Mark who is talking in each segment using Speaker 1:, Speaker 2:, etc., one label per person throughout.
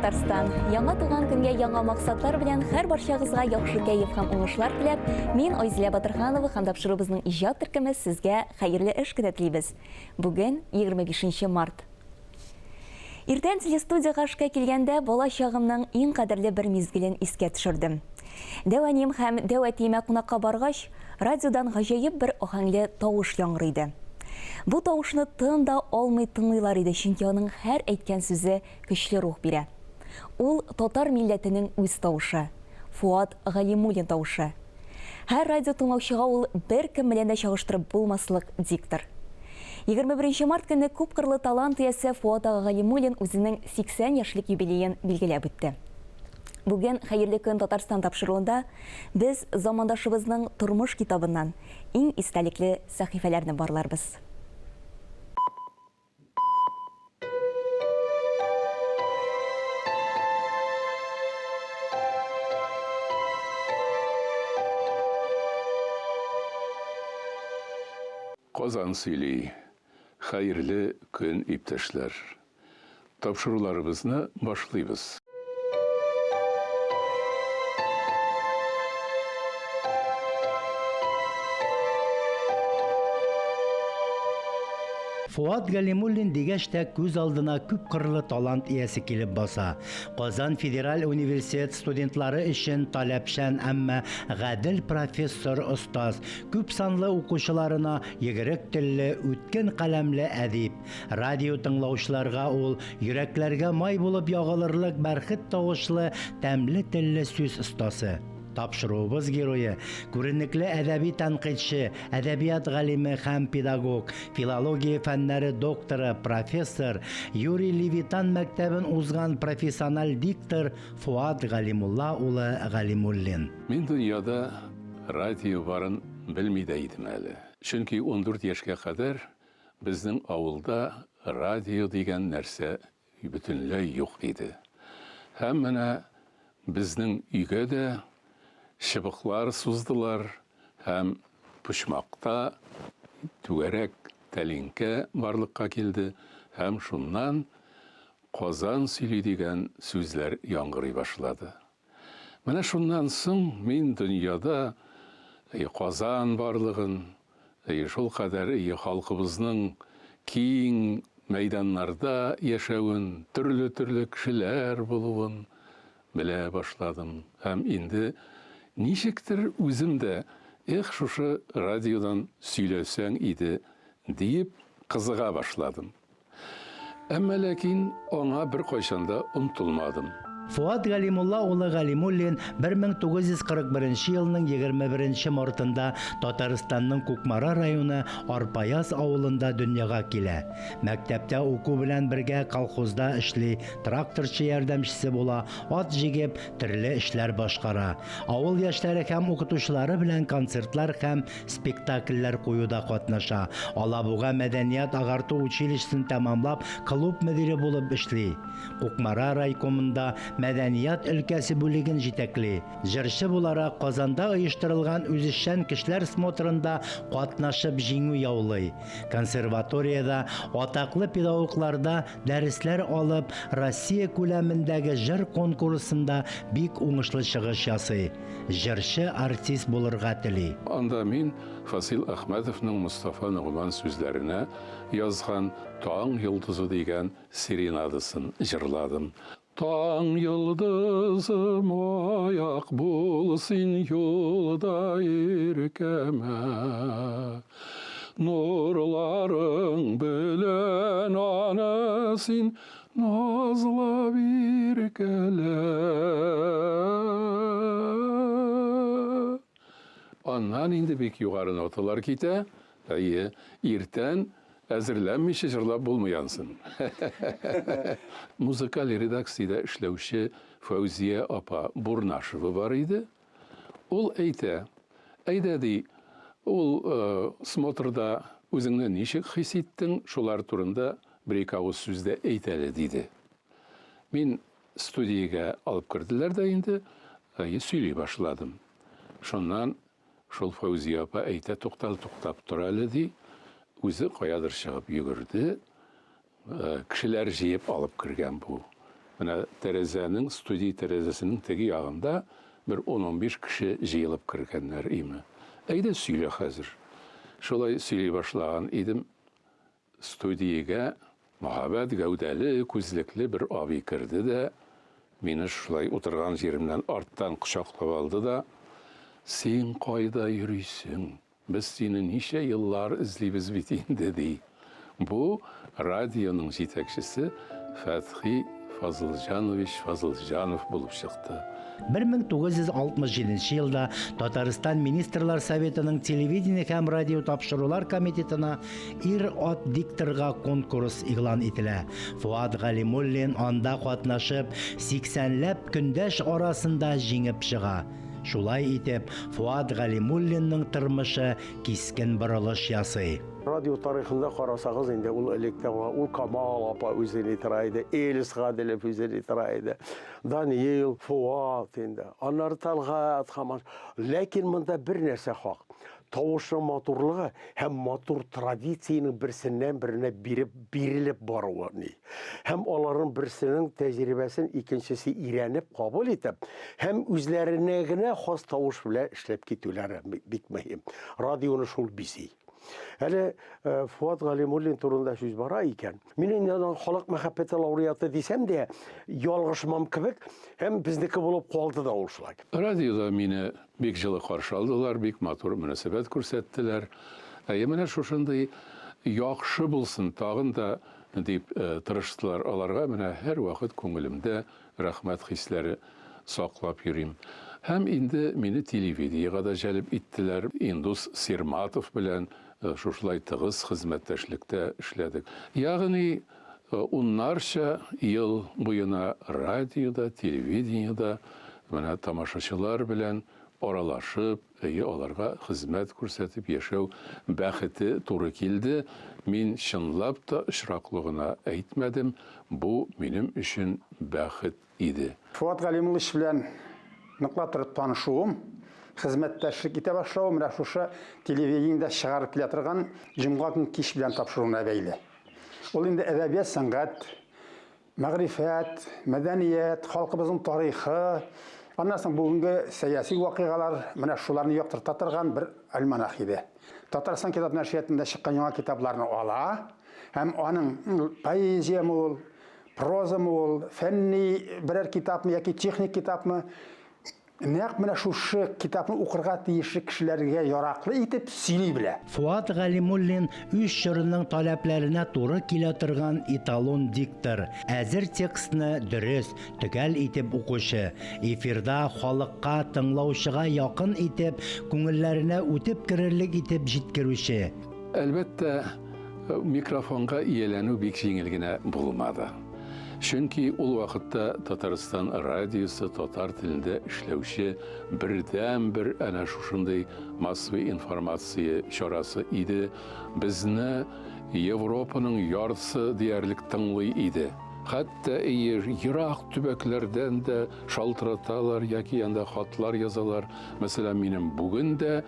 Speaker 1: Татарстан! Яңа туган көнгә яңа максатлар белән һәр барчагызга яхшы кәеф һәм уңышлар теләп, мин Айзилә Батырханова һәм тапшыруыбызның иҗат төркеме сезгә хәерле эш көне телибез. Бүген 25 март. Иртән телестудиягә эшкә килгәндә бала чагымның иң кадерле бер мизгелен искә төшердем. Дәү әнием һәм дәү әтиемә кунакка баргач, радиодан гаҗәеп бер аһәңле тавыш яңгырый иде. Бу тавышны тын да алмый тыңлыйлар иде, чөнки аның һәр әйткән сүзе көчле рух бирә. Ул татар милләтенең үз тавышы, Фоат Галимуллин тавышы. Һәр радио тыңлаучыга ул беркем белән дә чагыштырып булмаслык диктор. 21 март көнне күпкырлы талант иясе Фоат ага Галимуллин үзенең 80 яшьлек юбилеен билгеләп үтте. Бүген Хәерле көн Татарстан тапшыруында без замандашыбызның тормыш китабыннан иң истәлекле сәхифәләрне барларбыз.
Speaker 2: Казан сөйли. Хәерле көн, иптәшләр! Тапшыруларыбызны башлыйбыз.
Speaker 3: Фоат Галимуллин дигәч тә күз алдына күпкырлы талант иясе килеп баса. Казан федераль университет студентлары өчен таләпчән, әмма гадел профессор-остаз, күпсанлы укучыларына йөгерек телле, үткен каләмле әдип. Радио тыңлаучыларга ул йөрәкләргә май булып ягылырлык бәрхет тавышлы, тәмле телле сүз остасы. Тапшыруыбыз герое, күренекле әдәби тәнкыйтьче, әдәбият галиме һәм педагог, филология фәннәре докторы, профессор, Юрий Левитан мәктәбен узган профессиональ диктор Фоат Галимулла улы Галимуллин.
Speaker 2: Мин дөньяда радио барын белми дә идем әле. Чөнки 14 яшькә кадәр Безнең авылда радио дигән нәрсә бөтенләй юк иде. Һәм менә безнең өйгә дә чыбыклар суздылар һәм почмакта түгәрәк тәлинкә барлыкка килде һәм шуннан Казан сөйли дигән сүзләр яңгырый башлады. Менә шуннан соң мин дөньяда Казан барлыгын, шулкадәр халкыбызның киң мәйданнарда яшәвен, төрле-төрле кешеләр булуын белә башладым. Һәм инде ничектер үзем дә, эх, шушы радиодан сөйләсәң иде, диеп кызыга башладым. Әмма ләкин аңа беркайчан да омтылмадым.
Speaker 3: Фоат Галимулла улы Галимуллин 1941 елның 21 мартында Татарстанның Кукмара районы Арпаяз авылында дөньяга килә. Мәктәптә уку белән бергә колхозда эшли, тракторчы ярдәмчесе була, ат җигеп, төрле эшләр башкара. Авыл яшьләре һәм укытучылары белән концертлар һәм спектакльләр куюда катнаша. Алабуга мәдәният-агарту училищесын тәмамлап, клуб мөдире булып эшли. Кукмара райкомында мәдәният өлкәсе бүлеген җитәкли. Җырчы буларак Казанда оештырылган үзешчән кешеләр смотрында катнашып җиңү яулый. Консерваториядә атаклы педагогларда дәресләр алып, Россия күләмендәге җыр конкурсында бик уңышлы чыгыш ясый. Җырчы артист булырга тели.
Speaker 2: Анда мин Фасил Әхмәтовның Мостафа Ногман сүзләренә язган Таң йолдызы дигән серенадасын җырладым. Таң йолдызым, аяк бул син юлда иркәмә. Нурларың белән аны син Назлап иркәлә. Аннан инде бик югары ноталар китә. Әйе, иртән әзерләнмичә җырлап булмый ансын. Музыкаль редакциядә эшләүче Фәүзия апа Бурнашева бар иде. Ул әйтә, әйдә, ди, ул смотрда үзеңне ничек хис иттең, шулар турында бер-ике авыз сүз дә әйт әле, диде. Мин студиягә алып керделәр дә инде, сөйли башладым. Шуннан шул Фәүзия апа әйтә, туктал, туктап тор әле, ди. Үзе каядыр чыгып йөгерде. Кешеләр җыеп алып кергән бу. Менә тәрәзәнең, студия тәрәзәсенең теге ягында бер ун-унбиш кеше җыелып кергәннәр име. Әйдә сөйлә хәзер. Шулай сөйли башлаган идем, студиягә мәһабәт гәүдәле, күзлекле бер абый керде дә, мине шулай утырган җиремнән арттан кочаклап алды да, Син кайда йөрисең? Без сине ничә еллар эзлибез бит инде, ди. Бу радионың җитәкчесе Фәтхи Фазылҗанович Фазылҗанов булып чыкты.
Speaker 3: 1967 елда Татарстан Министрлар Советының телевидение һәм радиотапшырулар комитетына ир-ат дикторга конкурс игълан ителә. Фоат Галимуллин анда катнашып, 80 ләп көндәш арасында җиңеп чыга. Шулай итеп, Фоат Галимуллинның тормышы кискен борылыш ясый.
Speaker 4: Радио тарихында карасагыз инде ул электә ул Камал апа үзе ни тора иде, Элис Гаделев үзе ни тора иде, Даниил, Фоат инде, аннары Тәлгать һаман. Ләкин монда бер нәрсә хак. Тавышның матурлыгы һәм матур традициянең берсеннән беренә биреп бирелеп баруы ни. Һәм аларның берсенең тәҗрибәсен икенчесе өйрәнеп, кабул итеп, һәм үзләренә генә хас тавыш белән эшләп китүләре бик мөһим. Радионы шул бизи. Әле э, Фуат Галимуллин турында сүз бара икән. Мин инде аның халык мәхәббәте лауреаты дисәм дә, ялгышмам кебек, һәм безнеке булып калды да ул шулай.
Speaker 2: Радиода мине Бик җылы каршы алдылар, бик матур мөнәсәбәт күрсәттеләр. Әйе, менә шушындый яхшы булсын тагын да дип тырыштылар аларга. Менә һәрвакыт күңелемдә рәхмәт хисләре саклап йөрим. Һәм инде мине телевидениегә дә җәлеп иттеләр. Индус Сирматов белән шушылай тыгыз хезмәттәшлектә эшләдек. Ягъни уннарча ел буена радиода, телевидениедә менә тамашачылар белән аралашып, әйе, аларга хезмәт күрсәтеп яшәү бәхете туры килде. Мин чынлап та очраклы гына әйтмәдем, бу минем өчен бәхет иде.
Speaker 5: Фоат Галимуллович белән ныклап торып танышуым, хезмәттәшлек итә башлавым менә шушы телевидениедә чыгарып килә торган Җомга көн кич белән тапшыруына бәйле. Ул инде әдәбият, сәнгать, мәгърифәт, мәдәният, халкыбызның тарихы, аннан соң бүгенге сәяси вакыйгалар, менә шуларны яктырта торган бер альманах иде. Татарстан китап нәшриятында чыккан яңа китапларны ала һәм аның поэзияме ул, прозамы ул, фәнни берәр китапмы яки техник китапмы, Нәкъ менә шушы китапны укырга тиешле кешеләргә яраклы итеп сөйли белә.
Speaker 3: Фоат Галимуллин үз чорының таләпләренә туры килә торган эталон диктор, әзер текстны дөрес, төгәл итеп укучы, эфирда халыкка, тыңлаучыга якын итеп, күңелләренә үтеп керерлек итеп җиткерүче.
Speaker 2: Әлбәттә, микрофонга ияләнү бик җиңел генә булмады. Чөнки ул вакытта Татарстан радиосы татар телендә эшләүче бердәнбер әнә шушындый массовый информация чарасы иде. Безне Европаның яртысы диярлек тыңлый иде. Хәтта әйе, ерак төбәкләрдән дә шалтыраталар яки анда хатлар язалар. Мәсәлән, минем бүген дә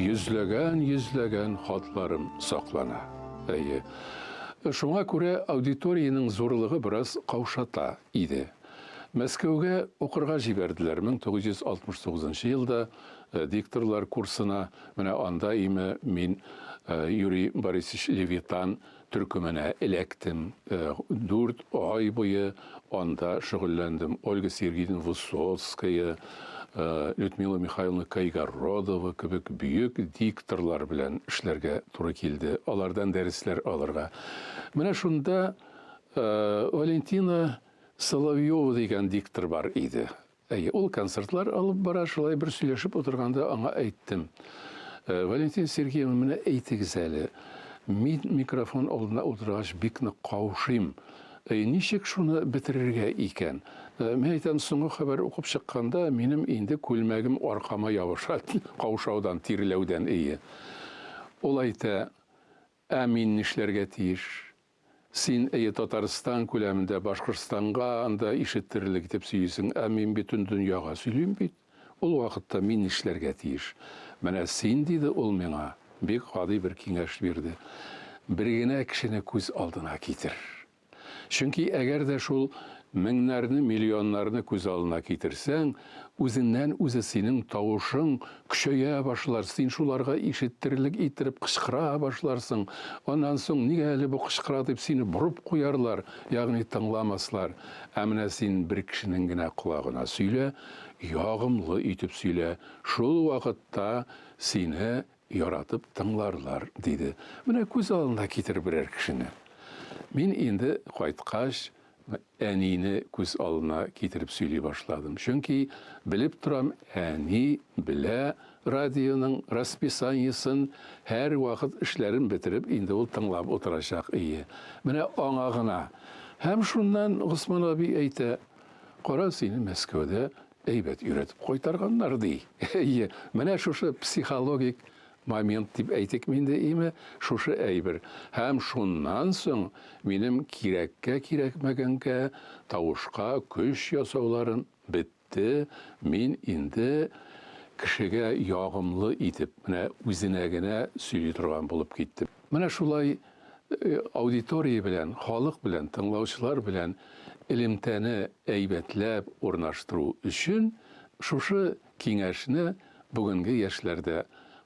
Speaker 2: йөзләгән-йөзләгән хатларым саклана. Әйе. Шуңа күрә аудиториянең зурлыгы бераз каушата иде. Мәскәүгә укырга җибәрделәр 1969 елда дикторлар курсына. Менә анда име мин Юрий Борисович Левитан төркеменә эләктем. 4 ай буе анда шөгыльләндем. Ольга Сергеевна Высоцкая, Людмила Михайловна Кайгородова кебек бөек дикторлар белән эшләргә туры килде, алардан дәресләр алырга. Менә шунда Валентина Соловьева дигән диктор бар иде. Әйе, ул концертлар алып бара, шулай бер сөйләшеп утырганда аңа әйттем. Валентина Сергеевна, менә әйтегез әле, мин микрофон алдына утыргач бик нык каушыйм. Ничек шуны бетерергә икән? Мин әйтәм, соңгы хәбәр укып чыкканда, минем инде күлмәгем аркама ябыша, каушаудан, тирләүдән, әйе. Ул әйтә, ә мин нишләргә тиеш? Син, әйе, Татарстан күләмендә, Башкортстанга анда ишеттерерлек итеп сөйлисең, ә мин бөтен дөньяга сөйлим бит. Ул вакытта мин нишләргә тиеш? Менә син, диде ул миңа, бик гади бер киңәш бирде, бер генә кешене күз алдына китер. Чөнки әгәр дә шул Меңнәрне, миллионнарны күз алдына китерсәң, үзеннән-үзе синең тавышың көчәя башлар, син шуларга ишеттерерлек иттереп кычкыра башларсың. Аннан соң, нигә әле бу кычкыра дип сине борып куярлар, ягъни тыңламаслар. Ә менә син бер кешенең генә колагына сөйлә, ягымлы итеп сөйлә, шул вакытта сине яратып тыңларлар, диде. Менә күз алдына китер берәр кешене. Мин инде кайткач, әнине күз алдына китереп сөйли башладым. Чөнки белеп торам, әни белә радионың расписаниесен, һәрвакыт эшләрен бетереп, инде ул тыңлап утырачак ие. Менә аңа гына. Һәм шуннан Госман абый әйтә, Кара, сине Мәскәүдә әйбәт өйрәтеп кайтарганнар, ди. Әйе, менә шушы психологик момент дип әйтикме инде, име, шушы әйбер. Һәм шуннан соң минем кирәккә кирәкмәгәнгә тавышка көч ясауларым бетте, мин инде кешегә ягымлы итеп, менә үзенә генә сөйли торган булып киттем. Менә шулай аудитория белән, халык белән, тыңлаучылар белән элемтәне әйбәтләп урнаштыру өчен шушы киңәшне бүгенге яшьләр дә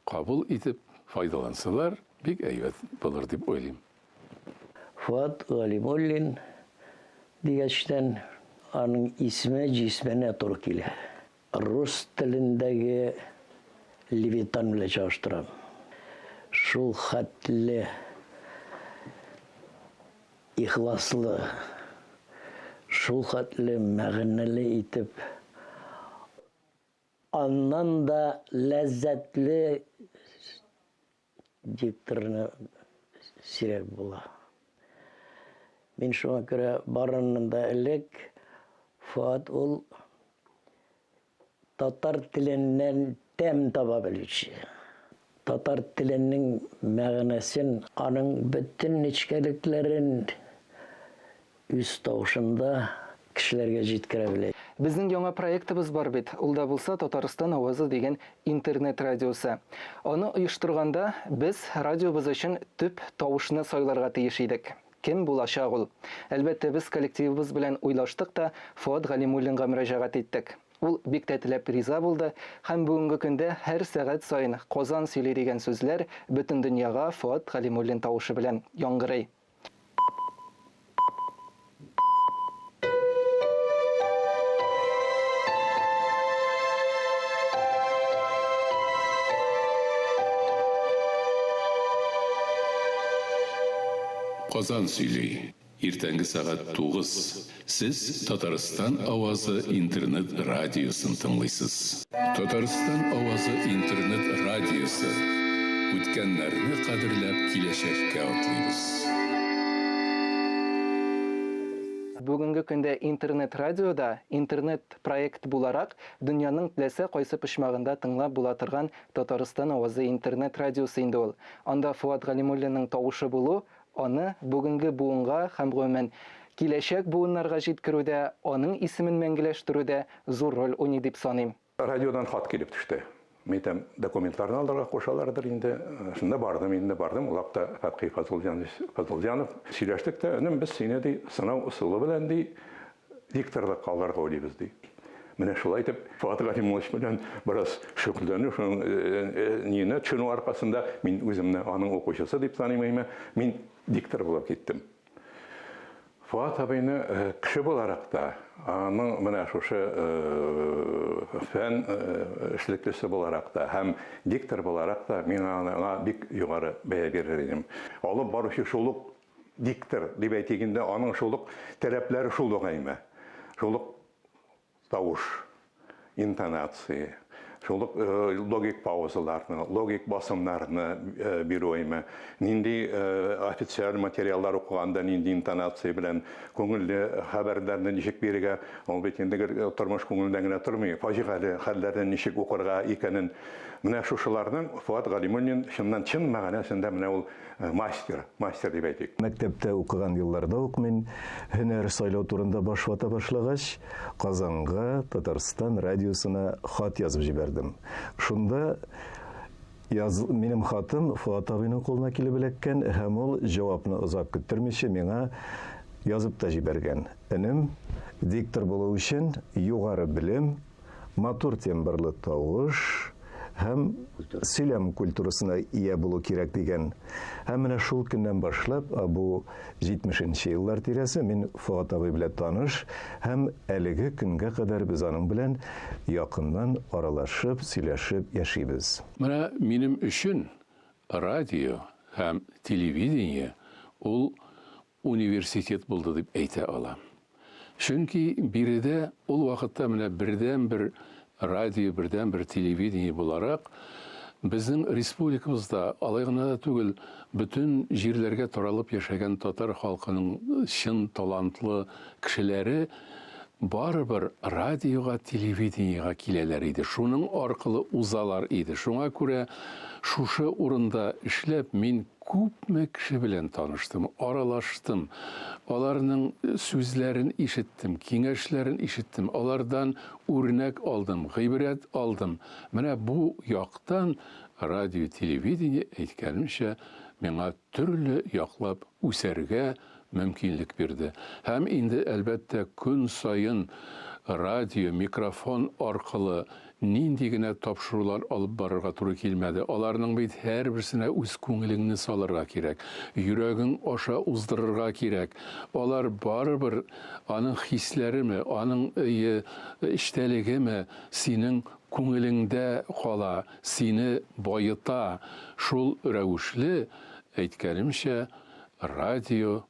Speaker 2: кабул итеп файдалансалар, бик әйбәт булыр дип уйлыйм.
Speaker 6: Фоат Галимуллин дигәчтән, аның исеме җисменә туры килә. Рус телендәге Левитан белән чагыштырам. Шул хәтле ихласлы, шул хәтле мәгънәле итеп, аннан да ләззәтле дикторны сирәк була. Мин шуңа күрә барыннан да элек Фоат ул татар теленнән тәм таба белүче. Татар теленең мәгънәсен, аның бөтен нечкәлекләрен үз тавышында кешеләргә җиткерә белә.
Speaker 7: Безнең яңа проектыбыз бар бит, ул да булса Татарстан авазы дигән интернет радиосы. Аны оештырганда без радиобыз өчен төп тавышны сайларга тиеш идек. Кем булачак ул? Әлбәттә, без коллективыбыз белән уйлаштык та Фоат Галимуллинга мөрәҗәгать иттек. Ул бик тә теләп риза булды һәм бүгенге көндә һәр сәгать саен Казан сөйли дигән сүзләр бөтен дөньяга Фоат Галимуллин тавышы белән яңгырый.
Speaker 2: Казан сөйли. Иртәнге сәгать 9. Сез Татарстан авазы интернет радиосын тыңлыйсыз. Татарстан авазы интернет радиосы. Үткәннәрне кадерләп киләчәккә атлыйбыз.
Speaker 7: Бүгенге көндә интернет радиода интернет проект буларак дөньяның теләсә кайсы почмагында тыңлап була торган Татарстан авазы интернет радиосы инде ул. Анда Фоат Галимуллинның тавышы булу Аны бүгенге буынга һәм, гомумән, киләчәк буыннарга җиткерүдә, аның исемен мәңгеләштерүдә зур роль уйный дип саныйм.
Speaker 8: Радиодан хат килеп төште. Мин әйтәм, документларны алырга кушалардыр инде. Шунда бардым инде, бардым. Ул вакытта Фәтхи Фазылҗанов сөйләштек тә, энем, без сине, ди, сынау ысулы белән, ди, дикторлыкка алырга уйлыйбыз, ди. Менә шулай итеп, Фоат Галимович белән бераз шөгыльләнү, шуның ниенә төшенү аркасында мин үземне аның укучысы дип саныйм әйме, мин диктор булып киттем. Фоат абыйны кеше буларак та, аның менә шушы фән эшлеклесе буларак та һәм диктор буларак та мин аңа бик югары бәя бирер идем. Алып баручы шул ук диктор дип әйтик инде, аның шул ук таләпләре шул ук әйме. Шул ук тавыш, интонация, шул ук э, логик паузаларны, логик басымнарны э, бирү әйме. Нинди э, официаль материаллар укыганда нинди интонация белән күңелле хәбәрләрне ничек бирергә, ул бит инде гел тормыш күңелдән генә тормый, фаҗигале хәлләрне ничек укырга икәнен. Менә шушыларның Фоат Галимуллин чыннан чын мәгънәсендә менә ул Мастер, мастер дип әйтик.
Speaker 9: Мәктәптә укыган елларда ук мин һөнәр сайлау турында баш вата башлагач, Казанга Татарстан радиосына хат язып җибәрдем. Шунда яз, минем хатым Фоат абыйның кулына килеп эләккән һәм ул җавапны озак көттермичә миңа Язып та җибәргән. Энем, диктор булу өчен югары белем, матур тембрлы тавыш һәм сөйләм культурасына ия булу кирәк дигән. Һәм менә шул көннән башлап, ә бу 70 нче еллар тирәсе, мин Фоат абый белән таныш һәм әлеге көнгә кадәр без аның белән якыннан аралашып, сөйләшеп яшибез.
Speaker 2: Менә минем өчен радио һәм телевидение ул университет булды дип әйтә алам. Чөнки биредә ул вакытта менә бердәнбер радио, бердәнбер телевидение буларак, безнең республикабызда, алай гына да түгел, бөтен җирләргә таралып яшәгән татар халкының чын талантлы кешеләре барыбер радиога, телевидениегә киләләр иде, шуның аркылы узалар иде. Шуңа күрә шушы урында эшләп, мин күпме кеше белән таныштым, аралаштым, аларның сүзләрен ишеттем, киңәшләрен ишеттем, алардан үрнәк алдым, гыйбрәт алдым. Менә бу яктан радио, телевидение, әйткәнемчә, миңа төрле яклап үсәргә мөмкинлек бирде. Һәм инде, әлбәттә, көн саен радио, микрофон аркылы нинди генә тапшырулар алып барырга туры килмәде. Аларның бит һәрберсенә үз күңелеңне салырга кирәк, йөрәгең аша уздырырга кирәк. Алар барыбер аның хисләреме, аның эчтәлегеме синең күңелеңдә кала, сине баета. Шул рәвешле, әйткәнемчә, Радио,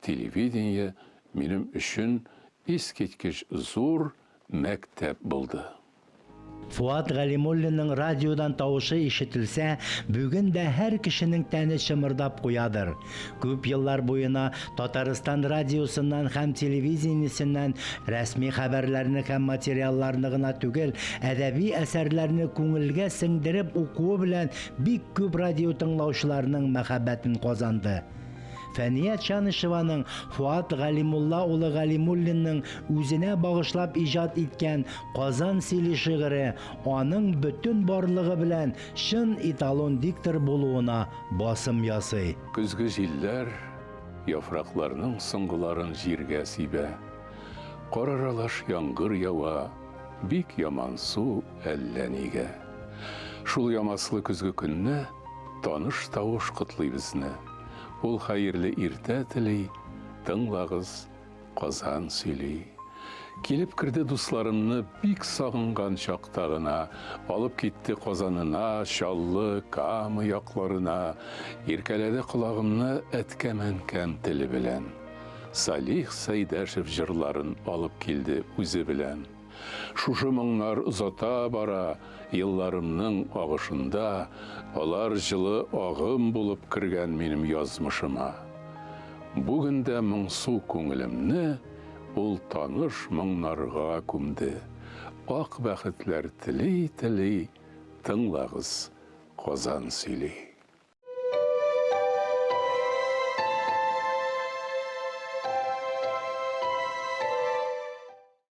Speaker 2: телевидение минем өчен искиткеч зур мәктәп булды.
Speaker 3: Фоат Галимуллинның радиодан тавышы ишетелсә, бүген дә һәр кешенең тәне чымырдап куядыр. Күп еллар буена Татарстан радиосыннан һәм телевидениесеннән рәсми хәбәрләрне һәм материалларны гына түгел, әдәби әсәрләрне күңелгә сеңдереп укуы белән бик күп радио тыңлаучыларның мәхәббәтен казанды. Фәния Чанышеваның Фоат Галимулла улы Галимуллинның үзенә багышлап иҗат иткән Казан сөйли шигыре аның бөтен барлыгы белән чын эталон диктор булуына басым ясый.
Speaker 2: Көзге җилләр яфракларның соңгыларын җиргә сибә. Кар аралаш яңгыр ява, Бик ямансу әллә нигә. Шул ямаслы көзге көнне Таныш тавыш котлый безне. Ул хәерле иртә тели, Тыңлагыз, Казан сөйли. Килеп керде дусларымны Бик сагынган чакта гына, Алып китте Казанына, Чаллы, Кама якларына. Иркәләде колагымны Әткәм-әнкәм теле белән. Салих Сәйдәшев җырларын алып килде үзе белән. Шушы моңнар озата бара елларымның агышында, алар җылы агым булып кергән минем язмышыма. Бүген дә моңсу күңелемне ул таныш моңнарга күмде. Ак бәхетләр тели-тели, тыңлагыз, Казан сөйли.